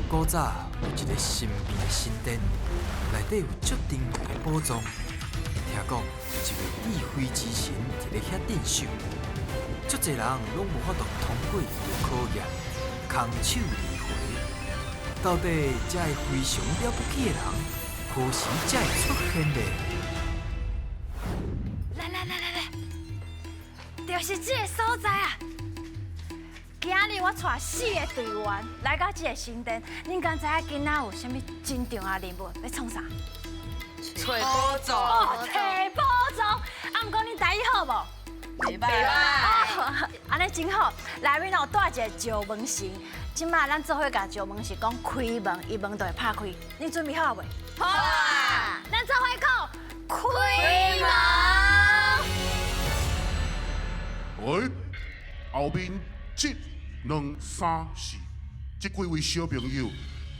古早有一个神秘的神殿，内底有足珍贵的宝藏。听讲有一位智慧之神伫咧遐镇守，足济人拢无法度通过伊的考验，空手而回。到底这个非常了不起的人，何时才会出现呢？来来来来来，就是这个所在啊！今日我带四个队员来到这个神殿，恁敢知影今仔有啥物真重要任务？欲创啥？揣宝藏。哦，揣宝藏。啊，毋过恁台语好无？袂䆀。哦，按呢真好。内面有蹛一个石门神，这摆咱做伙共石门神讲开门，伊门就会拍开。恁准备好未？好啊！咱做伙讲开门。喂，后面一、两、三、四，这几位小朋友，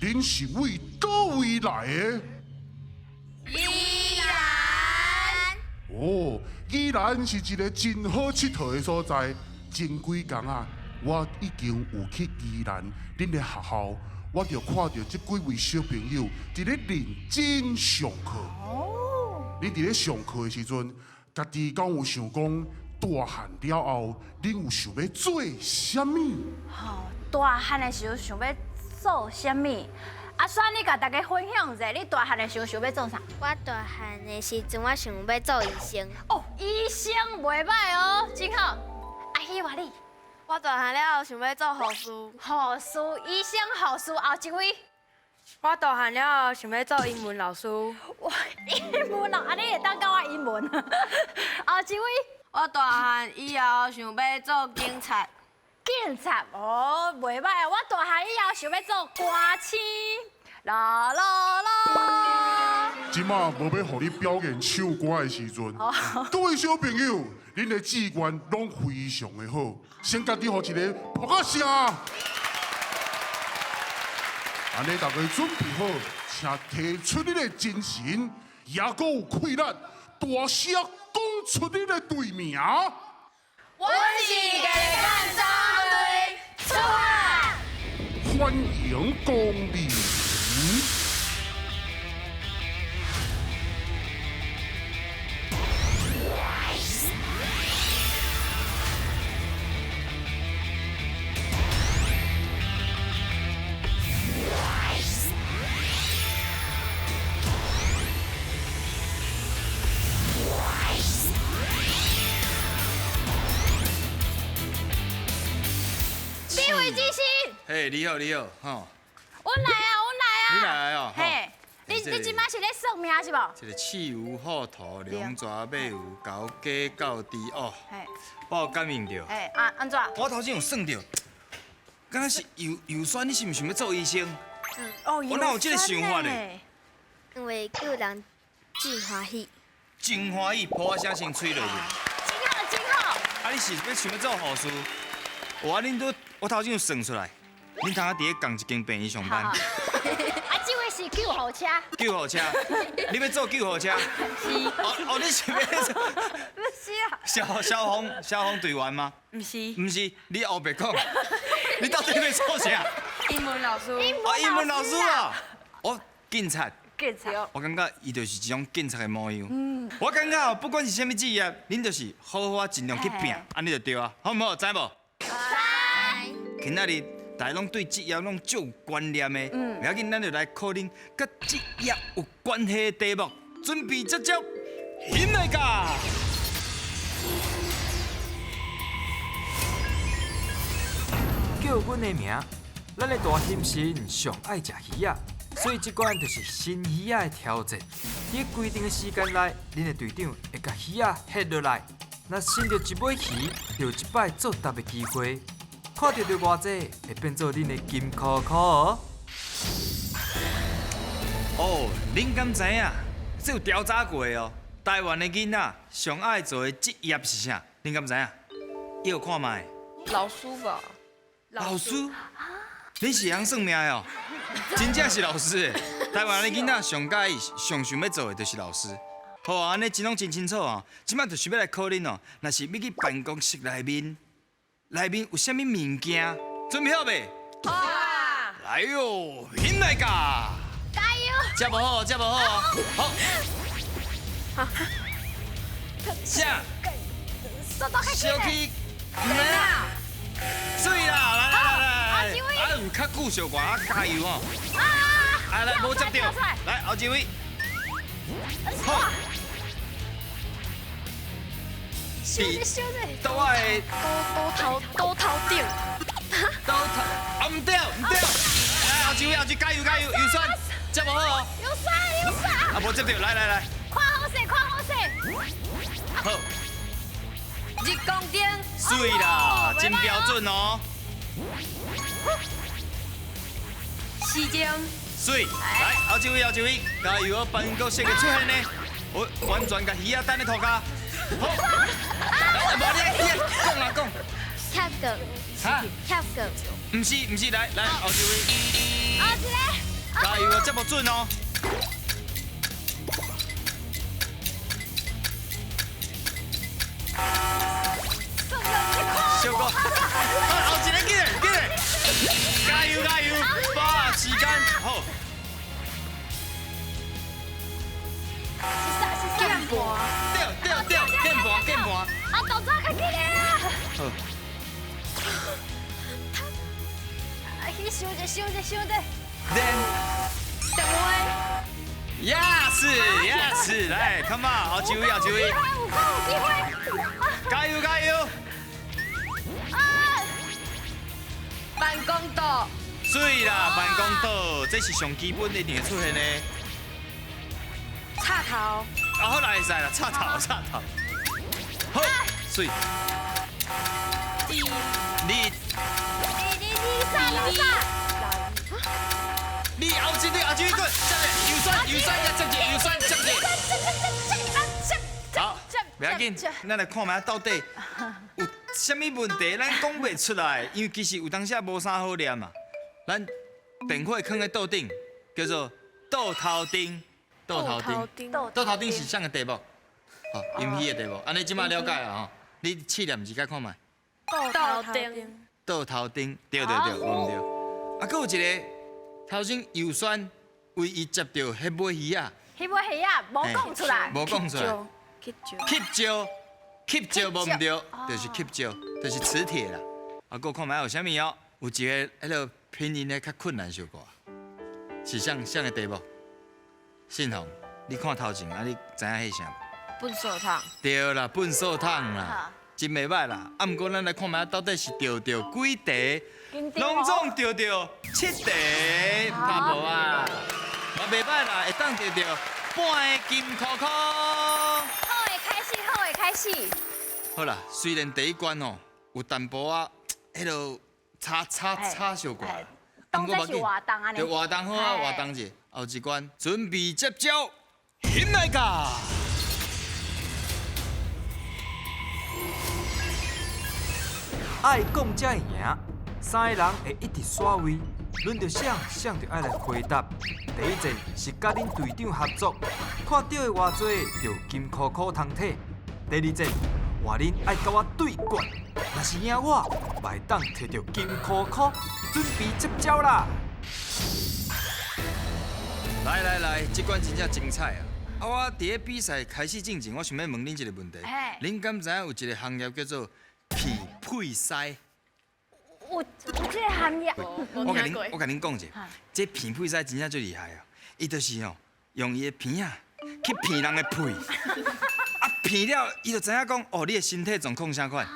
恁是为佗位来的？宜兰。哦，宜兰是一个真好𨑨迌的所在。前几工啊，我已经有去宜兰恁的学校，我就看著这几位小朋友伫咧认真上课。哦。恁伫咧上课的时阵，家己敢有想讲大汉了后，恁有想欲做啥物？吼，大汉的时候想欲做啥物？阿选，你共大家分享一下，你大汉的时候想欲做啥？我大汉的时阵，我想欲做医生。哦，医生袂䆀哦，真好。阿希话你？我大汉了后想欲做护士。护士、医生、护士，后一位。我大汉了后想欲做英文老师。哇，英文老，按呢会当教我英文。后一位。我大汉以后想欲做警察。警察哦，袂䆀啊！我大汉以后想欲做歌星。啦啦啦！这马无欲予你表演唱歌的时阵，各位小朋友，恁的志愿拢非常的好，先家己予一个拍仔声。按呢，大家准备好，请提出你的精神，也阁有气力，大声讲出你的队名。阮是鸡蛋三队，出发！欢迎光临。智慧之神。嘿，你好，你好，吼。阮来啊，阮来啊。你来哦。嘿，你这摆是咧算命是无？这个刺牛虎兔龙蛇马牛狗鸡狗猪哦。我有感应著。嘿，啊，按怎？我头先有算著，敢若是游游选，你是毋是想欲做医生？哦，我哪有这个想法呢？因为救人真欢喜。真欢喜，噗仔声先吹落去。真好，真好。啊，你是欲想欲做护士？哇，恁都我头先有算出来，恁通仔伫咧仝一间病院上班。啊，这位是救护车。救护车，你欲做救护车？是。哦哦，你是欲做？不是啊。消防队员吗？毋是。毋是，你乌白讲。你到底欲做啥？英文老师。哦，英文老师啊。哦，警察。警察。我感觉伊就是一种警察的模样。我感觉不管是啥物职业，恁就是好好仔尽量去拼，按呢就对啊，好毋好？知无？知。今仔日大家拢对职业拢足有观念的，袂要紧，咱就来考恁佮职业有关系的题目，准备接招，翕来噶！叫阮的名，咱的大兴神上爱食鱼仔，所以这关就是新鱼仔的挑战。伫规定的时间内，恁的队长会共鱼仔翕落来，若剩著一尾鱼，就有一摆作答的机会。看著著偌济，会变做恁的金箍箍哦。哦，恁敢知影？这有调查过哦。台湾的囡仔上爱做的职业是啥？恁敢知影？有看觅？老师吧。老师？你是会晓算命的哦？真正是老师的。台湾的囡仔上佮意、上想欲做的就是老师。好啊，按呢真拢真清楚哦。这摆就是欲来考恁哦。若是欲去办公室内面，内面有啥物物件？准备好未？好啊。来哟，起来噶！加油！接无好，接无好，好。啥？速度较小气，唔免啦，水啦，来来来来，啊有较久相挂，啊加油哦！啊来，无接著，来后一位。好。小者小者。倒我的。刀头刀头顶。刀头，啊唔对唔对，来后一位后一位加油加油，油酸，接无好哦。油酸油酸。啊无接著，来来来。看好势看好势。好。日光灯。水啦，真标准哦。时钟。水，来后一位后一位，加油哦！办公室的出现呢，我完全共鱼仔等咧涂跤。好，来，无你你讲啦讲。跳狗。哈？跳狗。毋是毋是，来来后一位。后一个。加油哦，这么准哦。小哥，后一个紧嘞紧嘞，加油加油，把时间好。是啥是啥？键盘。对对对，键盘键盘。啊，动作较紧嘞啦。好。啊，去想者想者想者。电。电话。 Yes yes，来，come on，后一位后一位。有机会有机会。加油加油！办公桌。水啦，办公桌，这是上基本的一定会出现的。插头。啊，好啦，会使啦，插头插头。好，水。二。你。你你啥你啥？你后一对后一对，接者油酸油酸，再接者油酸接者。好，袂要紧，咱来看觅到底有啥物问题，咱讲袂出来，因为其实有当时无啥好念嘛。咱电火囥咧桌顶，叫做桌头灯，桌头灯，桌头灯是啥个题目？哦，音乐的题目，按呢这马了解啊吼。你试念一下看觅。桌头灯。桌头灯，对对对，无毋对。啊，阁有一个头先油酸唯一接著彼尾鱼仔。彼尾鱼仔无讲出来。无讲出来。吸蕉。吸蕉，吸蕉无毋对，就是吸蕉，就是磁铁啦。啊，阁看觅有啥物哦？有一个彼个拼音的较困难小可，是啥啥个题目？信宏，你看头前啊，你知影彼啥无？粪扫桶。对啦，粪扫桶啦，真袂歹啦。啊，毋过咱来看觅到底是著著几题，拢总著著7题，拍无啊？嘛袂歹啦，会当著著半个金箍箍。好的开始，好的开始。好啦，虽然第一关哦有淡薄仔，彼个差差差小可，当作是活动按呢。对，活动好啊，活动者。后一关准备接招，起来噶！爱讲才会赢，三个人会一直刷位，轮著谁，谁就爱来回答。第一战是佮恁队长合作，看著的偌济就金箍箍通摕。第二战换恁爱佮我对决，若是赢我，嘛会当摕著金箍箍。准备接招啦！来来来，这关真正精彩啊！啊，我伫咧比赛开始进前，我想欲问恁一个问题：恁敢知影有一个行业叫做骗屁师？有这个行业？我共恁讲者，这骗屁师真正足厉害啊！伊就是哦，用伊的鼻仔去骗人的屁，啊骗了，伊就知影讲哦，你的身体状况啥款。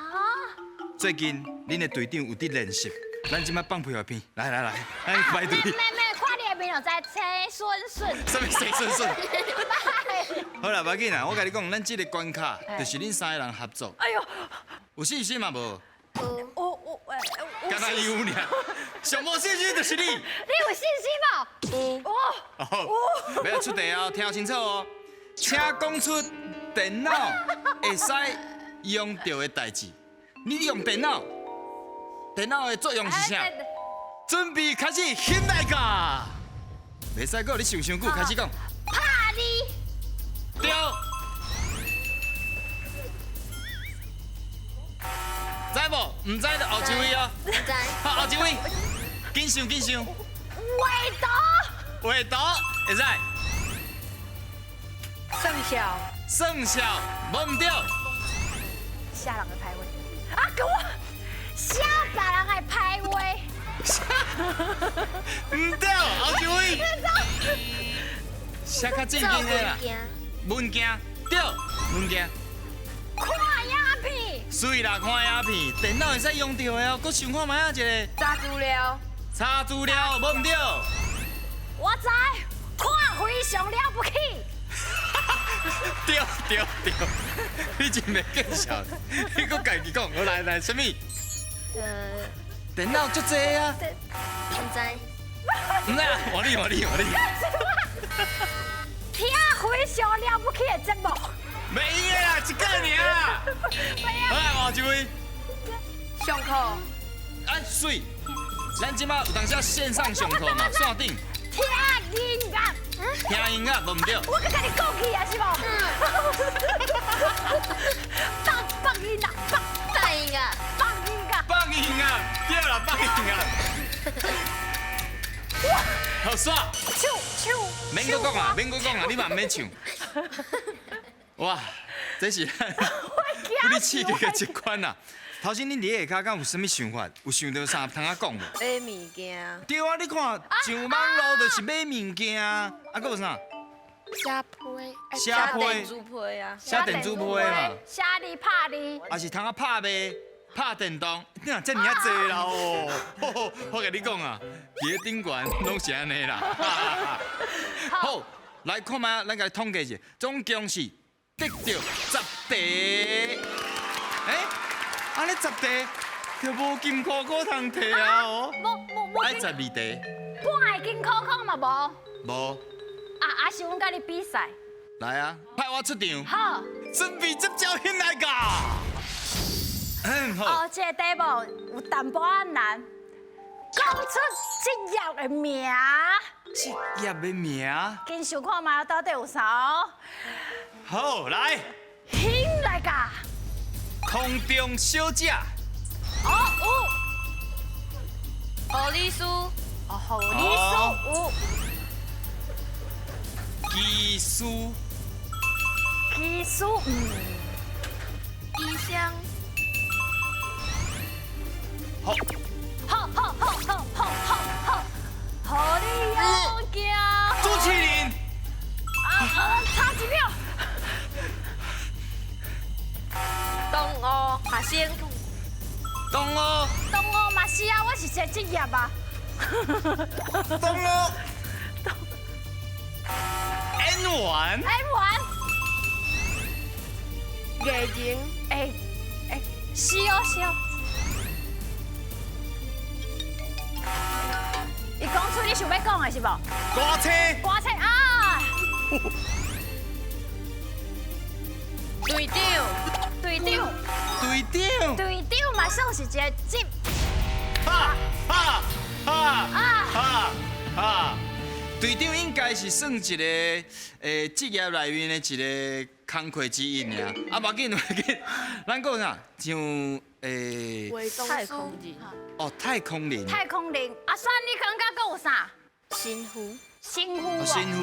最近恁的队长有伫练习，咱这摆放屁予骗，来来来，咱排队。妹妹，看你的面就知青顺顺。啥物青顺顺？好啦，无要紧啦，我共你讲，咱这个关卡就是恁三个人合作。哎呦，有信心嘛无？有。我敢若有尔，上无信心就是你。你有信心无？有。哦。欲出题哦，听清楚哦，请讲出电脑会使用著的代志。你用电脑，电脑的作用是啥？准备开始，起来噶！袂使阁你想伤久，开始讲。拍你。对。知无？毋知就后一位哦。毋知。好，后一位，紧想紧想。画图。画图会使。算数。算数，无毋对。写人的歹话。啊，给我写别人的歹话。毋对，后一位。写较正经的啦。文件，对，文件。看影片。水啦，看影片，电脑会使用著的哦。阁想看觅仔一个。查资料。查资料，无毋对。我知，看非常了不起。对对对，你真袂见笑，你阁家己讲，好来来，啥物？电脑足济啊。毋知。毋知啊，换你换你换你。听非常了不起的节目。袂用的啦，一个尔啦。好来，换一位。上课。哎，媠。咱这马有当时线上上课嘛，线顶。听音乐。听音乐，无毋对。我阁共你讲起啊，是无？放放音乐，放放音乐，放音乐，放音乐，对啦，放音乐。好煞。唱唱。免阁讲啊，免阁讲啊，你嘛毋免唱。哇，这是咱你刺激的一关啊！头先恁伫下跤敢有啥物想法？有想著啥通仔讲无？买物件。对啊，你看上网路就是买物件啊，啊，阁有啥？写批。写批。电子批啊。写电子批嘛。写字拍字。啊是通仔拍卖、拍电动，你若遮尔仔济啦哦！我共你讲啊，伫咧顶悬拢是按呢啦。好，来看觅，咱共统计一下，总共是得著10题。欸，按呢10题就无金箍箍通提啊哦。无无无。爱12题。半个金箍箍嘛无。无。啊啊！是阮佮你比赛。来啊，派我出场。好。准备接招起来噶。好。哦，这个题目有淡薄仔难，讲出职业的名。职业的名。紧想看觅到底有啥哦？好，来。兴来噶。空中小姐。哦，有。护理师。哦，护理师有。技师。技师，嗯。医生。好。好好好好好好好，予你勇行。主持人。啊啊，差一秒。东吴学生。东吴。东吴嘛是啊，我是一个职业啊。东吴。演员。演员。艺人。欸欸，是哦是哦。伊讲出你想欲讲的是无？歌星。歌星啊！队长，队长，队长，队长嘛算是一个职。哈哈哈哈哈！队长应该是算一个职业内面的一个工课之一尔。啊，无要紧，无要紧，咱阁有啥？像太空人。哦，太空人。太空人，阿选你感觉阁有啥？神父。神父。神父。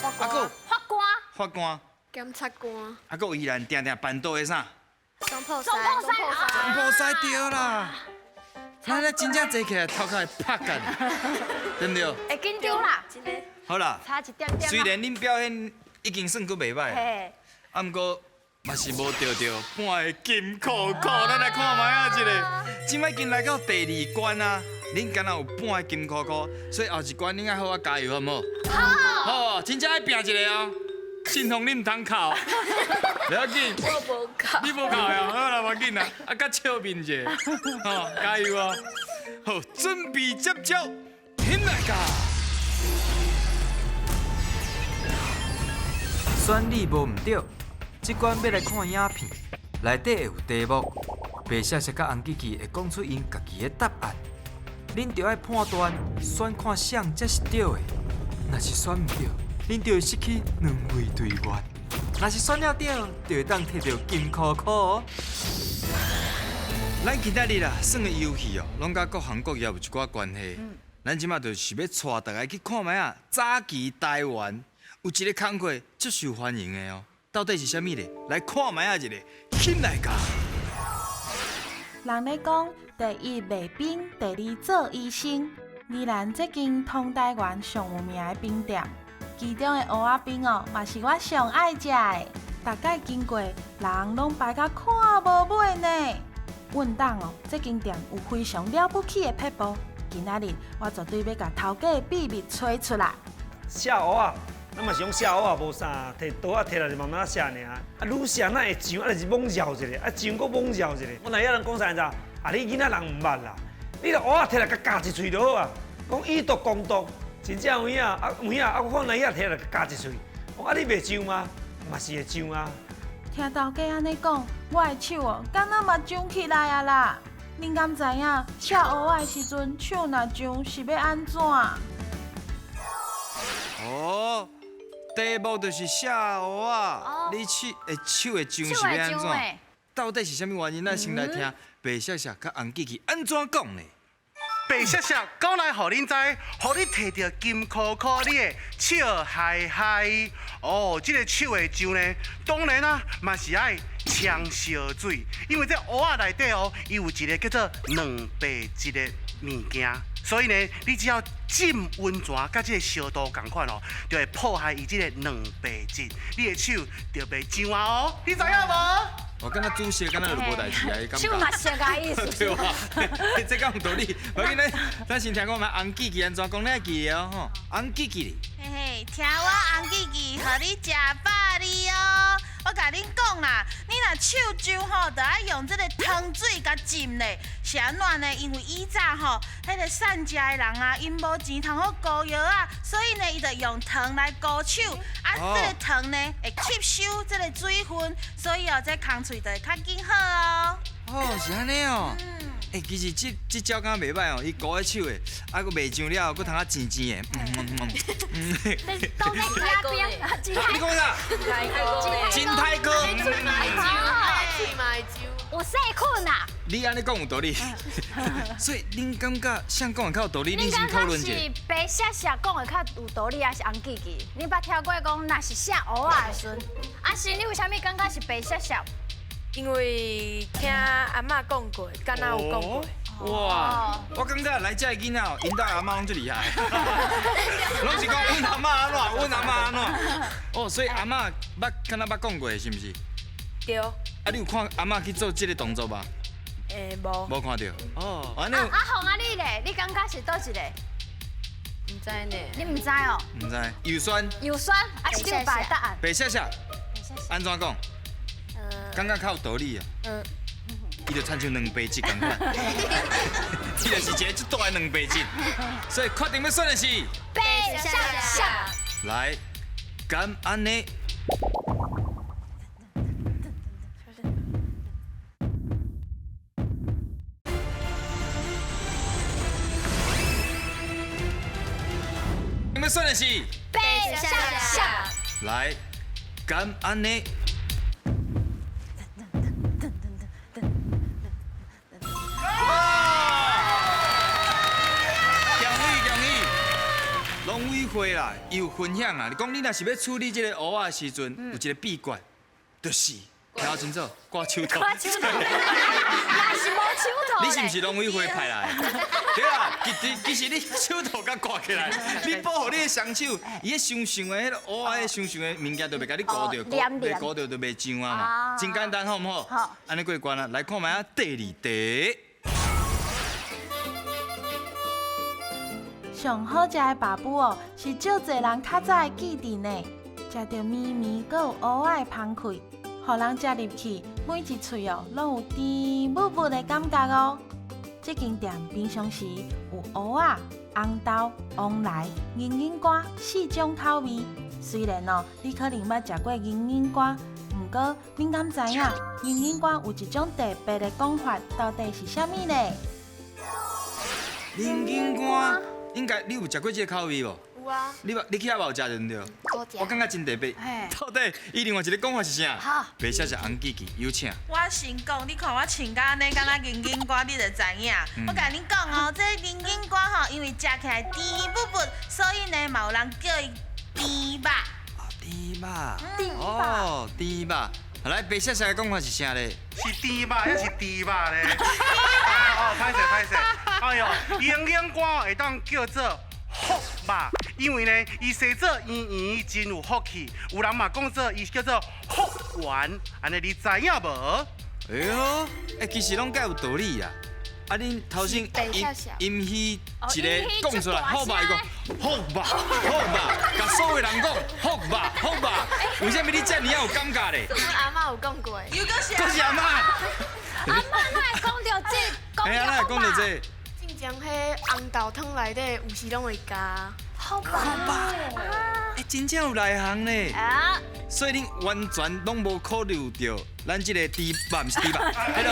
法官。法官。法官。检察官。啊，阁有宜兰定定办桌的啥？总铺师。总铺师对啦。咱咧真正坐起来，头壳会拍干，对毋对？会紧张啦。好啦，差一点点。虽然恁表现已经算阁袂䆀，啊，毋过嘛是无著著半个金箍箍。咱来看觅仔这个，这摆已经来到第二关啊，恁敢若有半个金箍箍，所以后一关恁爱好好加油，好毋好？好。好，真正爱拼一个哦。信封你毋通哭，不要紧。我无哭。你无哭呀？好啦，无要紧啦，啊，较笑面者，吼，加油哦！好，准备接招，起来噶！选你无毋对，这关欲来看影片，内底会有题目，白雪雪佮红吉吉会讲出𪜶家己的答案，恁著爱判断选看啥才是对的，若是选毋对，恁就会失去两位队员。若是选了对，就会当摕著金箍箍哦。咱今仔日啦，耍的游戏哦，拢佮各行各业有一寡关系。咱這馬就是欲帶大家去看覓仔，早期台灣有一个工課足受歡迎的哦，到底是啥物咧？來看覓仔一个，起來共。人咧講，第一賣冰，第二做醫生。宜蘭這間通台灣上有名的冰店，其中的芋仔冰哦，嘛是我上愛食的。逐擺經過，人攏排甲看無尾呢。阮董哦，這間店有非常了不起的撇步。今仔日我絕對欲共頭家的秘密揣出來。卸芋仔，咱嘛是講卸芋仔無啥，提刀仔提來就慢慢卸爾。啊，愈卸哪會上，啊就是猛繞一下，啊上閣猛繞一下。我若遐人講啥你知？啊，你囡仔人毋捌啦，你若芋仔提來共咬一喙就好啊。講以毒攻毒，真正有影啊有影啊！我看那遐提來咬一喙，講啊你袂上嗎？嘛是會上啊。聽頭家按呢講，我的手哦，敢若嘛上起來啊啦！恁敢知影，切芋仔的時陣，手若上是欲按怎？哦，題目就是卸芋仔，你手會手會上是欲按怎？到底是啥物原因？咱先來聽白雪雪佮洪記記按怎講呢？白雪雪講來予恁知，予你提著金箍箍，你會笑嗨嗨。哦，這個手會上呢，當然啊，嘛是愛沖燒水，因為這芋仔內底哦，伊有一個叫做蛋白質的物件，所以呢，你只要浸溫泉佮這個燒度仝款哦，就會破壞伊這個蛋白質，你的手就袂上啊哦，你知影無？我感覺煮熟，敢若就無代誌啊，彼感覺。手嘛熟啊，意思。對吧？這敢有道理？無要緊，咱先聽看覓洪記記按怎講，你會記得哦吼。洪記記。嘿嘿，聽我洪記記，予你食飽哩哦。我共恁講啦，你若手上吼，就愛用這个糖水共浸咧。是按怎呢？因為以早吼，彼个散食的人啊，𪜶無錢通好膏藥啊，所以呢，伊就用糖來膏手。啊，這个糖呢，會吸收這个水分，所以哦，這空喙就會較緊好哦。哦，是按呢哦。欸，其實這這招敢若袂䆀哦，伊膏佇手的，啊，閣袂上了後，閣通啊甜甜的。都在加冰，你講啥？真太高。喙嘛會上，喙嘛會上。有細菌啊！你按呢講有道理，所以恁感覺誰講的較有道理？恁先討論一下。是白雪雪講的較有道理，還是洪記記？你捌聽過講，若是卸芋仔的時陣，阿是你為啥物感覺是白雪雪？因為聽阿嬤講過，敢若有講過。哇！我感覺來這的囡仔哦，𪜶兜阿嬤攏足厲害，攏是講阮阿嬤按怎，阮阿嬤按怎。哦，所以阿嬤捌敢若捌講過，是毋是？對。啊，你有看阿嬤去做這个動作無？欸，無。無看著。哦。阿紅啊，你咧？你感覺是佗一個？毋知呢。你毋知哦？毋知。油酸。油酸，啊是你有別答案？白雪雪。按怎講？感覺較有道理啊！伊就親像蛋白質仝款，伊就是一個足大的蛋白質，所以確定欲選的是白雪雪。來，敢按呢？欲選的是白雪雪。來，敢按呢？會啦，伊有分享啦。你講你若是欲處理這个芋仔的時陣，有一个秘訣，就是聽清楚，掛手套。掛手套，若是無手套。你是毋是農委會派來的？對啦，其實你手套共掛起來，你保護你的雙手，伊彼香香的彼个芋仔，彼香香的物件就袂共你糊著，袂糊著就袂上啊嘛。真簡單，好毋好？好。按呢過關啦，來看覓仔第二題。上好食的白布哦，是足濟人較早的記憶呢。食著綿綿，閣有芋仔的芳氣，予人食入去，每一喙哦，攏有甜霧霧的感覺哦。這間店平常時有芋仔、紅豆、旺來、銀銀乾四種口味。雖然哦，你可能捌食過銀銀乾，毋過恁敢知影銀銀乾有一種特別的講法，到底是啥物呢？銀銀乾。應該你有食過這个口味無？有啊。你去遐有食對毋對？我感觉真特别。到底伊另外一个讲法是啥？好，白雪雪红记记有请。我先讲，你看我穿甲按呢，敢若银银瓜，你就知影。我共恁讲哦，这银银瓜吼，因为食起来甜雾雾，所以呢，嘛有人叫伊甜肉。甜肉。甜肉。哦，甜肉。来，白雪雪的讲法是啥咧？是甜肉还是猪肉咧？哦，歹势歹势。哎哟，银银瓜会当叫做福肉，因为呢，伊生做圆圆，真有福气。有人嘛讲做伊叫做福丸，按呢你知影无？哎哟，欸，其实拢盖有道理啊。啊，恁头先阴虚一个讲出来，福肉伊讲福肉福肉，共所有人讲福肉福肉，为啥物你遮尔仔有感觉咧？我阿嬷有讲过。又阁是阁是阿嬷。阿嬷哪会讲著这？哎呀，哪会讲著这？进前彼红豆汤内底有时拢会加。福肉。欸，真正有内行呢。啊。所以恁完全拢无考虑到咱这个猪肉，毋是猪肉，彼个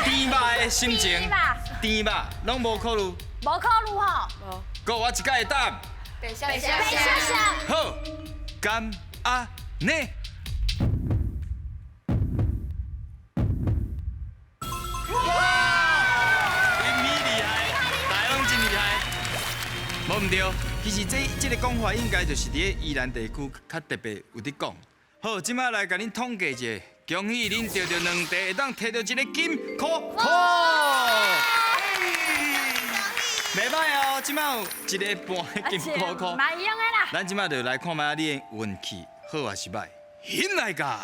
甜肉的心情，甜肉拢无考虑。无考虑吼。无。阁我一摆会答。白雪雪。白雪雪。好，敢按呢？哇！你厉害，大家拢真厉害。无毋对。其实这个讲法应该就是伫咧宜兰地区较特别有伫讲。好，这摆来共恁统计一下，恭喜恁得著两题，会当摕著一个金箍箍。袂歹哦，这摆有一个半的金箍箍。蛮用的啦。咱这摆就来看觅你的运气好还是歹，兴来噶！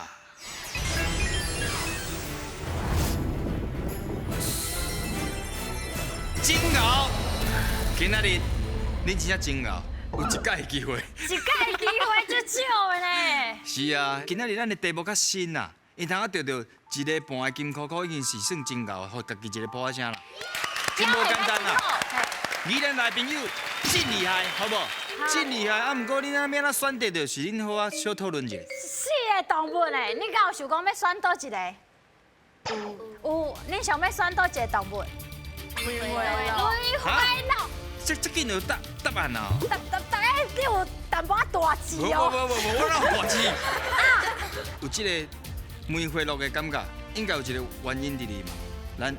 真𠢕，今仔日。恁真正真𠢕，有一摆机会。一摆机会足少的呢。是啊，今仔日咱的题目较新啦，因通仔得著一个半的金箍箍已经是算真𠢕，予家己一个噗仔声啦，真无简单啦。宜兰来朋友真厉害，好无？真厉害啊！毋过恁阿欲按怎选择，就是恁好啊，小讨论一下。四个动物呢，你敢有想讲欲选佗一个？有。有，恁想欲选佗一个动物？梅花鹿。梅花鹿。这紧有答案啊！答答答，哎，你有淡薄仔大志哦。无无无无，我哪有大志？有这个梅花鹿的感觉，应该有一个原因伫里嘛。咱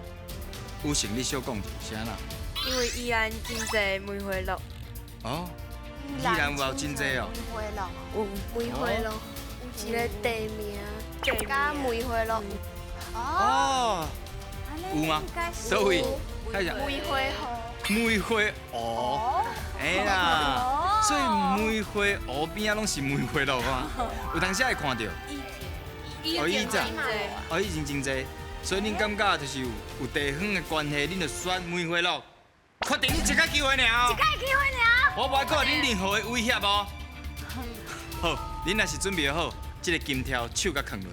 有成，你小讲一下，是按怎？因为宜兰真济梅花鹿。哦，宜兰有真济哦。梅花鹿。有梅花鹿，有一个地名，佮梅花鹿。哦。有吗？佗位？看一下。梅花湖。梅花湖，哎啦，所以梅花湖边仔拢是梅花鹿啊，有当时会看到。哦，以前，哦，以前真济，所以恁感觉就是有地方的关系，恁就选梅花鹿。确定你一摆机会尔。一摆机会尔。我无爱阁予恁任何的威胁哦。好，恁若是准备好，这个金条手共囥落。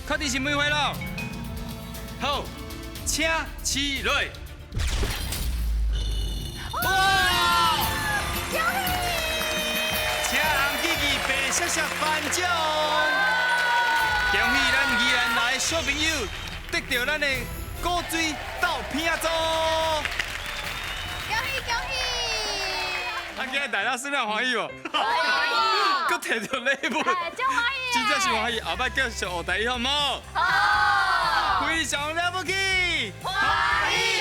确定是梅花鹿。好，请起落。哇！请红记记白雪雪颁奖，恭喜咱宜兰来的小朋友得到咱的古锥豆片组。恭喜恭喜！啊，今日大家是不是欢喜无？欢喜！阁摕著礼物，真欢喜！真正是欢喜，后摆继续学台语好无？好！非常了不起！欢喜！